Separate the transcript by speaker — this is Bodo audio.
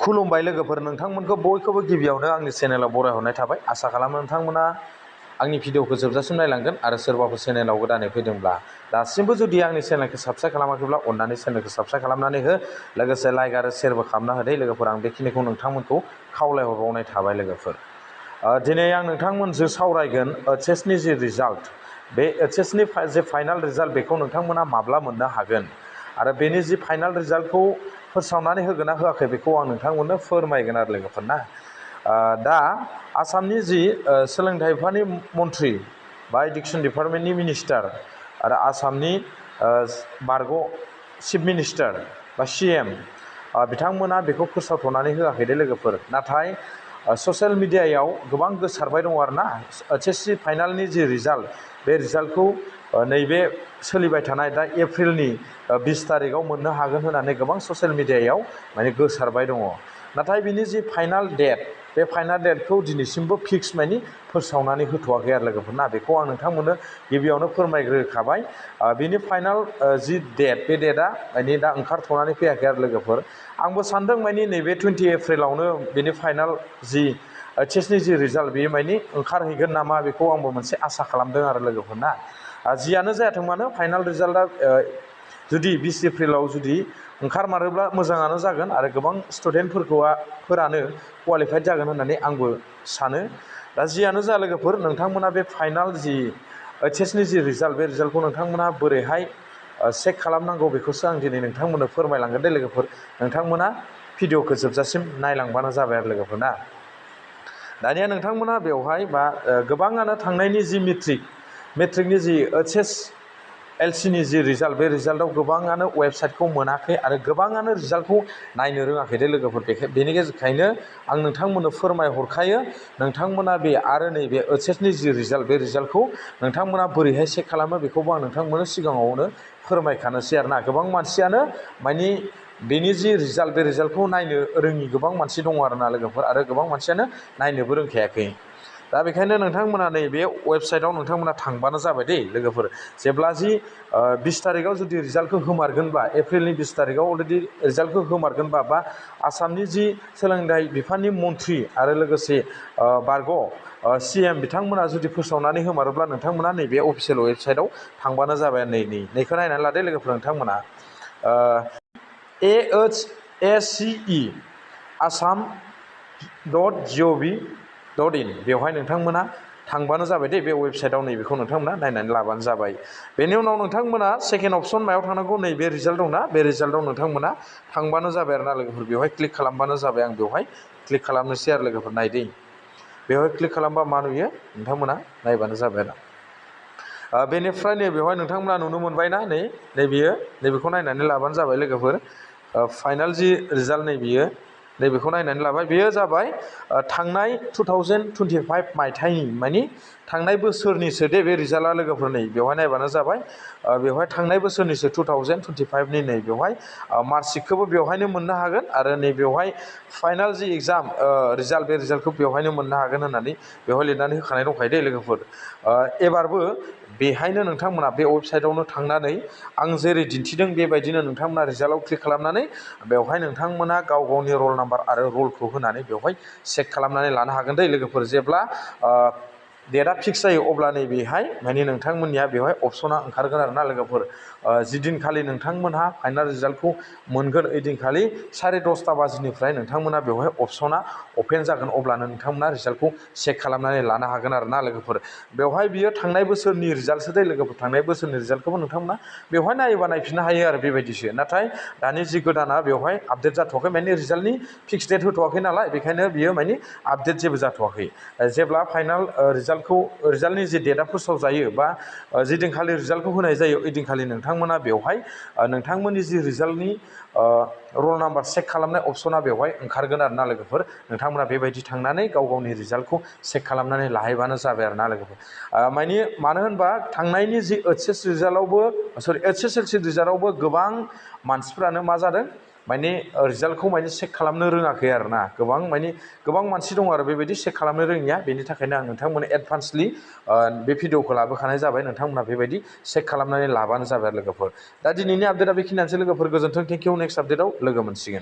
Speaker 1: खुलुमबाय लोगोफोर, नोंथांमोनखौ बयखौबो गिबियावनो आंनि चेनेलाव बरायहरनाय थाबाय। आसा खालामो नोंथांमोना आंनि भिडिअखौ जोबजासिम नायलांगोन आरो सोरबाफोर चेनेलाव गोदानै फैदोंब्ला दासिमबो जुदि आंनि चेनेलखौ साबस्क्राइब खालामाखैब्ला अननानै चेनेलखौ साबस्क्राइब खालामनानै हो, लोगोसे लाइक आरो शेयारबो खालामना होदो लोगोफोर। आं बेखिनिखौ नोंथांमोनखौ खावलायहरबावनाय थाबाय लोगोफोर। दिनै आं नोंथांमोनजों सावरायगोन एचएसनि जि रिजाल्ट, बे एचएसनि जे फाइनाल रिजाल्ट बेखौ नोंथांमोना माब्ला मोननो हागोन आरो बेनि जि फाइनाल रिजाल्टखौ फोसावनानै होगोन ना होआखै बेखौ आं नोंथांमोननो फोरमायगोन आरो लोगोफोर ना। दा आसामनि जि सोलोंथाइ बिफाननि मन्थ्रि बा इडुकेसन डिपार्टमेन्टनि मिनिस्टार आरो आसामनि बारग' चिफ मिनिस्टार बा CM बिथांमोना बेखौ फोसावथ'नानै होआखै दे लोगोफोर। नाथाय ससियेल मिडियायाव गोबां गोसारबाय दङ आरो ना। एचएससि फाइनालनि जि रिजाल्ट, बे रिजाल्टखौ नैबे सोलिबाय थानाय दा एप्रिलनि 20 तारिखआव मोननो हागोन होननानै गोबां ससियेल मिडियायाव माने गोसारबाय दङ। नाथाय बिनि जि फाइनाल डेट, बे फाइनाल डेटखौ दिनैसिमबो फिक्स माने फोसावनानै होथ'वाखै आरो लोगोफोर ना। बेखौ आं नोंथांमोननो गिबियावनो फोरमायग्रोखाबाय। बिनि फाइनाल जि डेट, बे डेटआ माने दा ओंखारथ'नानै फैयाखै आरो लोगोफोर। आंबो सानदों माने नैबे 20 एप्रिलावनो बेनि फाइनाल जि एचएसनि जि रिजाल्ट बेयो माने ओंखारहैगोन नामा, बेखौ आंबो मोनसे आसा खालामदों आरो लोगोफोर ना। जियानो जायाथों मानो फाइनाल रिजाल्टआ जुदि 20 एप्रिलाव जुदि ओंखारमारोब्ला मोजाङानो जागोन आरो गोबां स्टुडेन्टफोरानो क्वालिफाइड जागोन होननानै आंबो सानो। दा जियानो जा लोगोफोर, नोंथांमोना बे फाइनाल जि एचएसनि जि रिजाल्ट, बे रिजाल्टखौ नोंथांमोना बोरैहाय चेक खालामनांगौ बेखौसो आं दिनै नोंथांमोननो फोरमायलांगोन दे लोगोफोर। नोंथांमोना भिडिअखौ जोबजासिम नायलांबानो जाबाय आरो लोगोफोर ना। दानिया नोंथांमोना बेवहाय बा गोबाङानो थांनायनि जि मेट्रिकनि जि HSLCनि जि रिजाल्ट, बे रिजाल्टआव गोबाङानो वेबसाइटखौ मोनाखै आरो गोबाङानो रिजाल्टखौ नायनो रोङाखै दे लोगोफोर। बेनि गेजेरखायनो आं नोंथांमोननो फोरमायहरखायो, नोंथांमोना बे आरो नैबे एचएसनि जि रिजाल्ट, बे रिजाल्टखौ नोंथांमोना बोरैहाय चेक खालामो बेखौबो आं नोंथांमोननो सिगाङावनो फोरमायखानोसै आरो ना। गोबां मानसियानो माने बेनि जि रिजाल्ट, बे रिजाल्टखौ नायनो रोङि गोबां मानसि दङ आरो ना लोगोफोर, आरो गोबां मानसियानो नायनोबो रोंखायाखै। दा बेखायनो नोंथांमोना नैबे वेबसाइटआव नोंथांमोना थांबानो जाबाय दे लोगोफोर। जेब्ला जि 20 तारिखआव जुदि रिजाल्टखौ होमारगोनबा, एप्रिलनि 20 तारिखआव अलरेडि रिजाल्टखौ होमारगोनबा, बा आसामनि जि सोलोंथाइ बिफाननि मन्थ्रि आरो लोगोसे बारग' CM बिथांमोना जुदि फोसावनानै होमारोब्ला नोंथांमोना नैबे अफिसियेल वेबसाइटआव थांबानो जाबाय। नैखौ नायनानै लादो लोगोफोर नोंथांमोना। AHSCE assam.gov.in बेवहाय नोंथांमोना थांबानो जाबाय दे। बे वेबसाइटआव नैबेखौ नोंथांमोना नायनानै लाबानो जाबाय। बेनि उनाव नोंथांमोना सेकेन्ड अपसन मायाव थांनांगौ, नैबे रिजाल्ट दंना, बे रिजाल्टआव नोंथांमोना थांबानो जाबाय आरो ना लोगोफोर। बेवहाय क्लिक खालामबानो जाबाय। आं बेवहाय क्लिक खालामनोसै आरो लोगोफोर। नायदे, बेवहाय क्लिक खालामबा मा नुयो नोंथांमोना नायबानो जाबाय आरो। बेनिफ्राय नैबेवहाय नोंथांमोना नुनो मोनबायना, नैबेखौ नायनानै लाबानो जाबाय लोगोफोर। फाइनाल जि रिजाल्ट नैबेखौ नायनानै लाबाय। बेयो जाबाय थांनाय 2025 मायथाइनि, माने थांनाय बोसोरनिसो दे बे रिजाल्टआ लोगोफोर। नै बेवहाय नायबानो जाबाय। बेवहाय थांनाय बोसोरनिसो 2025नि बेवहाय मार्कशिटखौबो बेवहायनो मोननो हागोन आरो नैबेवहाय फाइनाल जि एग्जाम रिजाल्ट, बे रिजाल्टखौ बेवहायनो मोननो हागोन होननानै बेवहाय लिरनानै होखानाय दंखायो दे लोगोफोर। एबारबो बेहायनो नोंथांमोना बे वेबसाइटआवनो थांनानै आं जेरै दिन्थिदों बेबायदिनो नोंथांमोना रिजाल्टआव क्लिक खालामनानै बेवहाय नोंथांमोना गाव गावनि रल नाम्बार आरो रलखौ होनानै बेवहाय चेक खालामनानै लानो हागोन दे लोगोफोर। जेब्ला डेटआ फिक्स जायो अब्ला नैबेहाय माने नोंथांमोननिया बेवहाय अपसना ओंखारगोन आरो ना लोगोफोर। जिदिनखालि नोंथांमोनहा फाइनाल रिजाल्टखौ मोनगोन ओइदिनखालि 10:30 बाजिनिफ्राय नोंथांमोना बेवहाय अपसना अपेन जागोन। अब्लानो नोंथांमोना रिजाल्टखौ चेक खालामनानै लानो हागोन आरो ना लोगोफोर। बेवहाय बियो थांनाय बोसोरनि रिजाल्टसो दे लोगोफोर। थांनाय बोसोरनि रिजाल्टखौबो नोंथांमोना बेवहाय नायोबा नायफिननो हायो आरो बेबायदिसो। नाथाय दानि जि गोदाना बेवहाय आपडेट जाथ'वाखै, माने रिजाल्टनि फिक्स डेट होथ'वाखै नालाय, बेखायनो बियो माने आपडेट जेबो जाथ'वाखै। जेब्ला फाइनाल रिजाल्टनि जि डेटआ फोसावजायो बा जिदिनखालि रिजाल्टखौ होनाय जायो ओइदिनखालि नोंथांमोना बेवहाय नोंथांमोननि जि रिजाल्टनि रल नाम्बार चेक खालामनाय अपसना बेवहाय ओंखारगोन आरो ना लोगोफोर। नोंथांमोना बेबायदि थांनानै गाव गावनि रिजाल्टखौ चेक खालामनानै लाहैबानो जाबाय आरो ना लोगोफोर। मानो होनबा थांनायनि जि HSLC रिजाल्टआवबो गोबां मानसिफ्रानो मा जादों, माने रिजाल्टखौ माने चेक खालामनो रोङाखै आरो ना। गोबां मानसि दङ आरो बेबायदि चेक खालामनो रोङिया। बेनि थाखायनो आं नोंथांमोननो एडभान्सलि बे भिडिअखौ लाबोखानाय जाबाय। नोंथांमोना बेबायदि चेक खालामनानै लाबानो जाबाय लोगोफोर। दा दिनैनि आपडेटआ बेखिनियानोसै लोगोफोर। गोजोन्थों, थेंकिउ। नेक्स्ट आपडेटआव लोगो मोनसिगोन।